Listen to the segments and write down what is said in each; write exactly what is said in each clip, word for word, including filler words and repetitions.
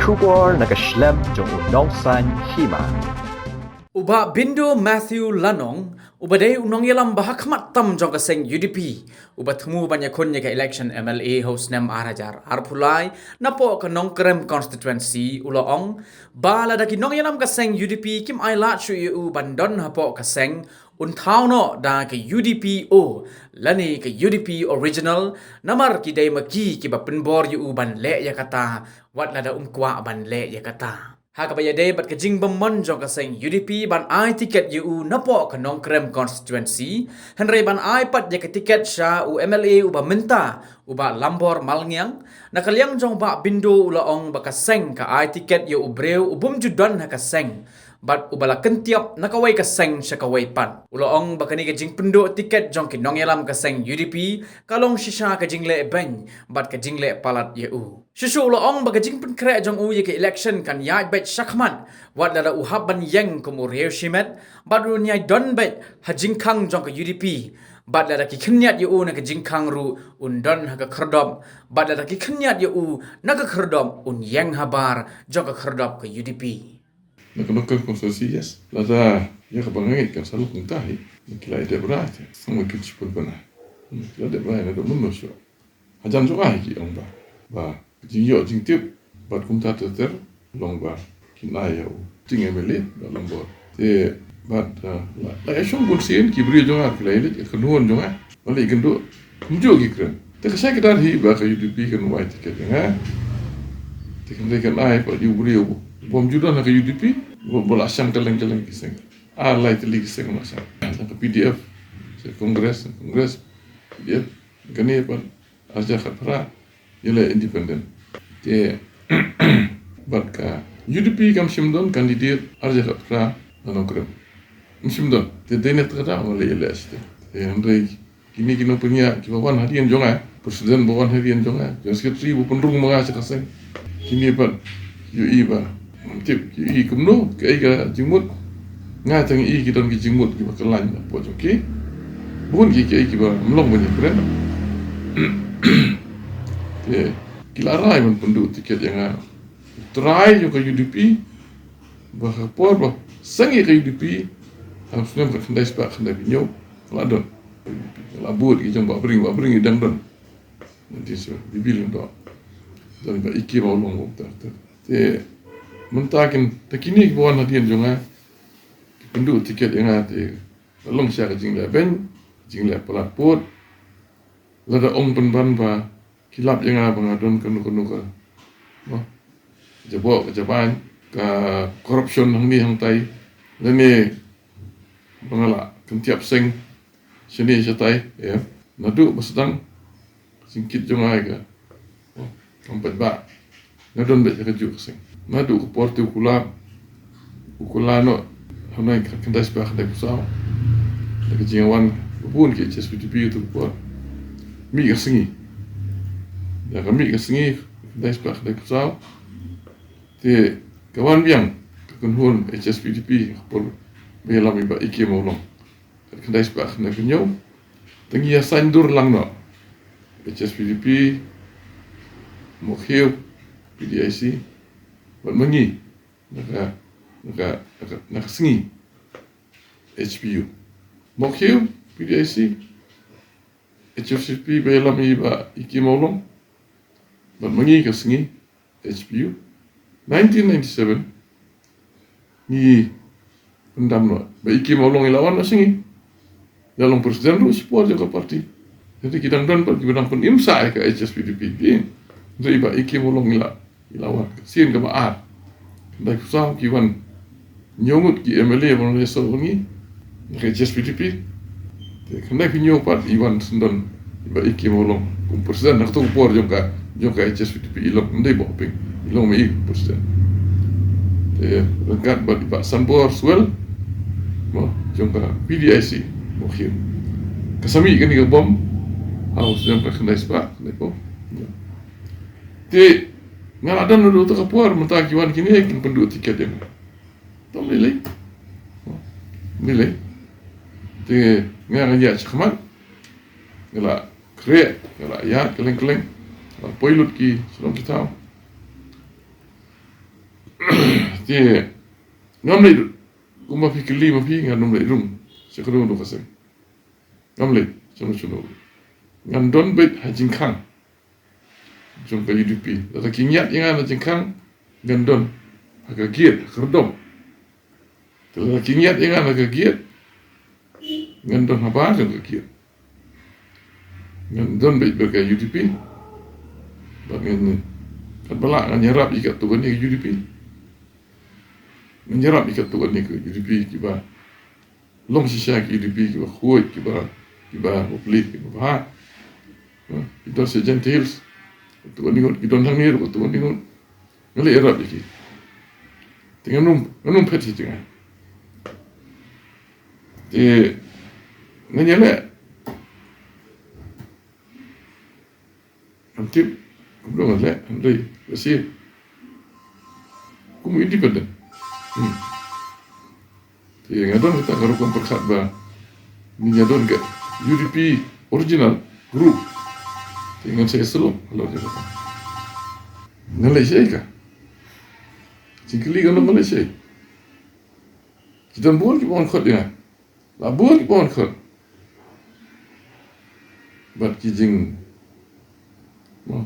Khubor na ka shlem jong u nongsaiñ hima. U Bah Bindo Matthew Lanong, uba dei u nongïalam ba hakhmat tam jong ka seng U D P, uba thmu ban ïakhun ïa ka election M L A ha u snem ar hajar arphew lai, napoh ka Nongkrem constituency, u la ong ba lada ki nongïalam ka seng U D P kim ai lad shuh ïa u ban don hapoh ka seng, un thaw noh da ka U D P O lane ka U D P original, namar ki dei ma ki kiba pynbor ïa u ban leh ïa kata, wat lada um kwah ban leh ïa kata. Ha kaba ïadei bad ka jingbymman jong ka seng U D P ban ai tiket ïa u napoh ka Nongkrem constituency, hynrei ban ai pat ïa ka tiket sha u M L A uba mynta, u Bah Lambor Malngiang, na ka liang jong Bah Bindo u la ong ba ka seng ka ai tiket ïa u briew u bym ju don ha ka seng, bad uba la kyntiap na kawei ka seng sha kawei pat. U la ong ba kane ka jingpynduh tiket jong ki nongïalam ka seng U D P ka long shisha ka jingleh beiñ bad ka jingleh palat ïa u. Shuh shuh u la ong ba ka jingpynkhreh jong u ïa ka election kan ïaid beit shakhmat, wat lada u hap ban ïeng kum u riew shimet, bad un ïai don beit ha jingkhang jong ka U D P, bad lada ki khynñiat ïa u na ka jingkhang ruh un don ha ka khyrdop, bad lada ki khynñiat ïa u na ka khyrdop un ïeng habar jong ka khyrdop ka U D P. Na ka Nongkrem constituency, yes. Lada ïa kaba nga ngeit kan sa long kumta hi, ki la dep rai te. Sa ma ki shipun bana. Hmm, ki la dep rai na ka mynno shuh. Hajan jong nga hi ki ong ba, ba jingïoh jingtip bad kumta ter ter long ba kin ai ïa u Ting M L A bad Lambor. Te bad, ah, la, la ïa shong bun sien ki briew jong nga ki la ïa leit ïa ka nuan jong nga. Ba la ïa kynduh kumjuh ki kren. Te ka shai ka dar hi ba ka U D P kan wai tiket ïa nga. Te kan dei kan ai pat ïa u briew bym ju don ha ka U D P, ba, ba la shang kylleng kylleng ki seng. Ar lai tylli ki seng la shang. Ka P D F, sha Congress, Congress, P D F, kane pat ar hajar khatphra ïa la independent. Te bad ka U D P kam shym don candidate ar hajar khatphra na Nongkrem. Kam shym don. Te dei na kata ka daw nga la ïaleh shatei. Te hynrei kine ki nongpynïaid kiba wan hadien jong nga, president ba wan hadien jong nga, general secretary ba pynrung ma nga sha ka seng. Kine pat ïohi ba ngam tip, ïohi kumno, kaei ka jingmut. Nga tang ïohi ki don ki jingmut kiba kyllain hapoh jong ki. Bun ki, kiei kiba ym long ban ïakren. Te ki la rai ban pynduh tiket ïa nga. Trai jong ka U D P, ba ka por ba seng ïa ka U D P, ha u snem khatkhyndai spah khyndaiphew hynñiew, la don. La bud ki jong Bah Bring, Bah Bring i dang don. Nanti so, bibil don. Don Bah Ikim Mawlong, Bah Doctor. Te mynta kin, te kine kiba wan hadien jong nga, ki pynduh tiket ïa nga te, la long sha ka jingleh beiñ, jingleh palat pud. Lada ong pynban ba ki lap ïa nga ba nga don kano kano ka, mo, ka jaboh ka jabaiñ, ka corruption hangne hangtai, lane ba nga la kyntiap seng shane shatai, ïa. Naduh ba sdang ka jingkit jong nga ïa ka, mo, kam paidbah. Nga don beit ha kajuh ka seng. Naduh ka por te u kular, u kular noh, hynrei khatkhyndai spah khyndaiphew saw. Da ka jingwan ka bun ki H S P D P ïa tu ka por. Mih ka sngi. Da ka mih ka sngi, khatkhyndai spah khyndaiphew saw. Te ka wan biang ka kynhun H S P D P, ka por ba ïalam i Bah Ikim Mawlong. Khatkhyndai spah khyndaiphew hynñiew. Te ngi ïa saiñdur lang noh. H S P D P, Mawkhiew, P D I C, bad ma ngi, na ka, na ka, na ka, na ka sngi, H P U. Mawkhiew, P D I C, H S P D P ba ïalam i Bah Ikim Mawlong, bad ma ngi ka sngi, H P U. Nineteen ninety-seven, ngi pyndam noh. Bah Ikim Mawlong i la wan noh sha ngi. I la long president ruh shipor jong ka party. Hynrei ki dang don pat kiba dang pynim sha ka H S P D P. Hynrei Bah Ikim Mawlong i la, i la wan. Sien kaba ar. Khyndai phew saw ki wan. Hynñiew ngut ki M L A ba wan ïasnoh bad ngi na ka H S P D P. Te khyndai phew hynñiew pat i wan syndon i Bah Ikim Mawlong kum president, na kato ka por jong ka, jong ka H S P D P i long, ym dei Bah Hoping, i long ma i kum president. Te ryngkat bad i Bah Sanbor Swell, mo, jong ka P D I C, Mawkhiew. Ka sa mih kane ka bom ha u snem ka khyndai spah khyndaiphew. Te nga la don naduh kato ka por, mynta ki wan kine kin pynduh tiket ïa nga. Te ym lei lei. Ym lei lei. Te nga, nga ïaid shakhmat. Nga la khreh, nga la ïaid kylleng kylleng. Nga la poi lut ki shnong ki thaw. Te ngam leit kumba phi kylli ma phi, ngan ym leit rung sha kano kano ka seng. Ngam leit sha kano kano. Ngan don beit ha jingkhang jong ka U D P. Lada ki ngiat ïa nga na jingkhang, ngan don ha ka gate, ha ka khyrdop. Te lada ki ngiat ïa nga na ka gate, ngan don ha bar jong ka gate. Ngan don beit bad ka U D P. Bad ngan, katba lah ngan ïarap ïa katto katne ka U D P. Ngan ïarap ïa katto katne ka U D P kiba long shisha, ka U D P kiba khuid, kiba, kiba bapli, kiba bha. Ha, ki don sha Jaintia Hills, katto katne ngut, ki don hangne ruh katto katne ngut. Ngan leit ïarap ïa ki. Te ngan ym, ngan ym phet sha jngai. Te ngan ïaleh. Ngam tip kumno ngan leh, hynrei lehse kum u independent. Hmm. Te nga don kata ka rukom pyrkhat ba ngi, nga don ka U D P original group. Te ngan sa ïasyllok halor kata. Ngan leit shaei ka? Jingkylli ka long ngan leit shaei? Ki don bun kiba wan khot ïa nga. La bun kiba wan khot. Bad ki jing, mo,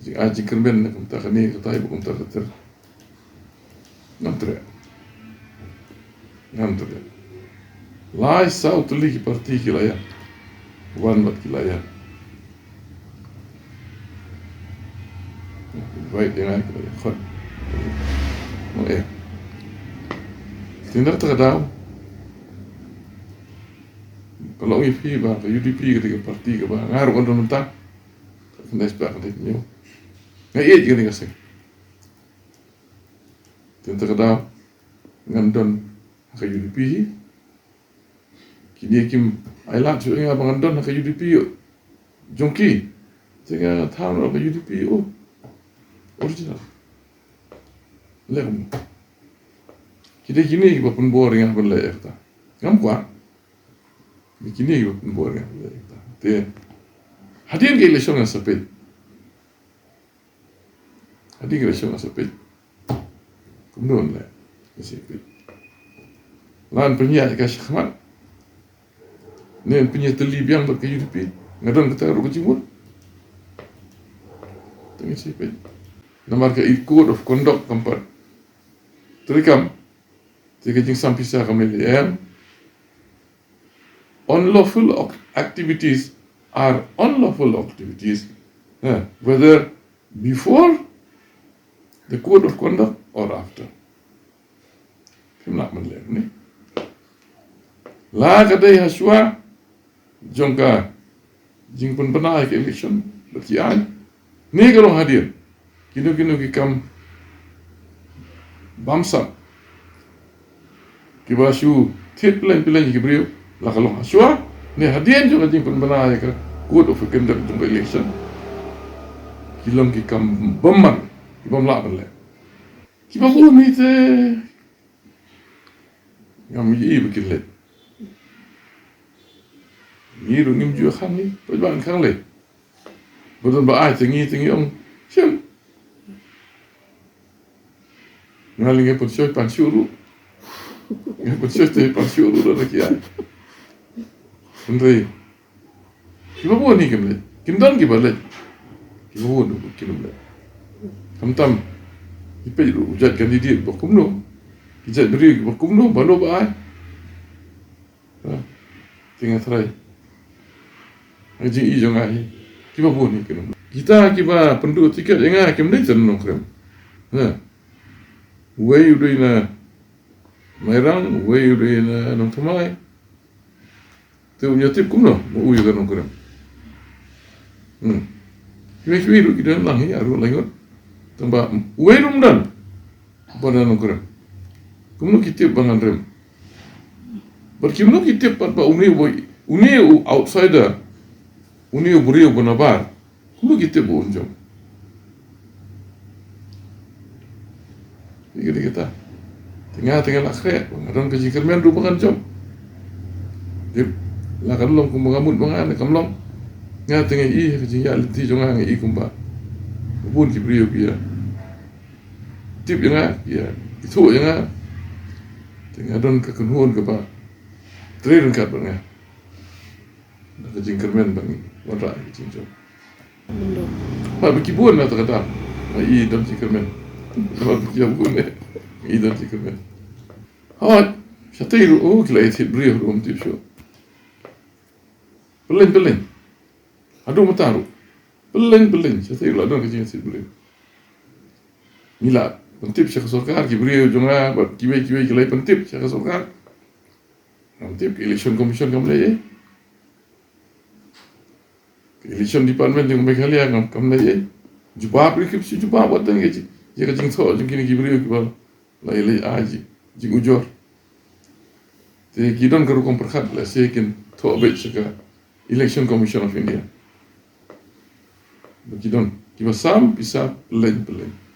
jingai jingkyrmen na kumta kane, katai bad kumta kater. Ngam treh. Ngam treh. Lai saw tylli ki party ki la ïaid. Wan bad ki la ïaid. Invite ïa nga, ki la ïakhun. Mo, eh. Te na kata ka daw, ka long ïa phi ba ka U D P ka dei ka party kaba nga ruh ngan don mynta. Ka khyndai spah khyndai hynñiew. Nga ïeit ïa kane ka seng. Te na kata ka daw ngan don ha ka U D P hi. Kine kim ai lad shuh ïa nga ba ngan don ha ka U D P jong ki. Te nga thaw noh ka U D P, oh, original. Leh kumno? Ki dei kine kiba pynbor ïa nga ban leh ïa kata. Ngam kwah. Kine kiba pynbor ïa nga ban leh ïa kata. Te hadien ka election ngan sa peit. Hadien ka election ngan sa peit kumno ngan leh. Ngan sa peit. Lada pynïaid ka shakhmat, ne pynïaid tylli biang bad ka U D P, nga don kata ruh ka jingmut. Te ngan sa peit. Namar ka code of conduct kam pat treikam. Te ka jingsam pisa kam leh em. Unlawful ac-, activities are unlawful activities, eh, whether before the code of conduct or after. Phim lah ban leh ne. La ka dei ha shuwa jong ka jingpynbna ïa ka election bad ki aiñ, ne ka long hadien. Kino kino ki kam bamsap kiba shu thied pyllein pyllein ïa ki briew, la ka long ha shuwa ne hadien jong ka jingpynbna ïa ka code of conduct jong ka election, ki long ki kam bymman, ki bym lah ban leh. Kiba bun hi te ngam ïohi ba kin leit. Ngi ruh ngim ju khang ngi, paidbah ngi khang lei. Ba don ba ai te ngi, te ngi ong shem. Nga lei nga pynshoi pan shuh ruh. Nga pynshoi te pan shuh ruh da ki ai. Hynrei kiba bun hi kim leit. Kin don kiba leit. Kiba bun ruh kim leit. Khamtam ki peit ruh u jait candidate ba kumno, ki jait briew kiba kumno, ba lo ba ai. Ha. Te nga tharai ha ka jingïohi jong nga hi, kiba bun hi kim. Kita kiba pynduh tiket ïa nga kim dei tang Nongkrem. Ha. Uwei u dei na Mairang, uwei u dei na Nongthymmai. Te un ïatip kumno ba u ïa ka Nongkrem? Hmm. Kiwei kiwei ruh ki don lang hi, ar ngut lai ngut. Tang ba uwei ruh um don ba na Nongkrem. Kumno ki tip ba ngan rem? Bad kumno ki tip pat ba une u, une u outsider, une u briew ba nabar, kumno ki tip ba un jop? Ïa kata, kata. Te nga, te nga la khreh ba nga don ka jingkyrmen ruh ba ngan jop. Dep la ka long kumba nga mut ba nga ne kam long. Nga te nga i ha ka jingïaid lynti jong nga, nga i kumba bun ki briew ki ïa tip ïa nga, ïa ithuh ïa nga. Te nga don ka kynhun kaba trei ryngkat bad nga. Da ka jingkyrmen ba ngi wanrah ka jingjop. Ba ba ki bun na ta ka dam. Ba i don jingkyrmen. Ba ba ki bun ne. I don jingkyrmen. Hoi. Shatei ruh, oh, ki la ïa thied briew ruh ym tip shuh. Pyllein pyllein. Haduh mynta ruh. Pyllein pyllein. Shatei ruh la don ka jingïa thied briew. Ngi la pyntip sha ka sorkar, ki briew jong nga bad kiwei kiwei ki la ïa pyntip sha ka sorkar. Ngam tip ka Election Commission kam leh ei. Ka Election Department jong Meghalaya ngam, kam leh ei. Jubab ruh kim shu jubab wat tang ïa ka jingthoh jong kine ki briew kiba la ïa leit ai jingujor. Te ki don ka rukom pyrkhat lehse kin thoh beit sha ka Election Commission of India. Ba ki don kiba sam pisa pyllein pyllein.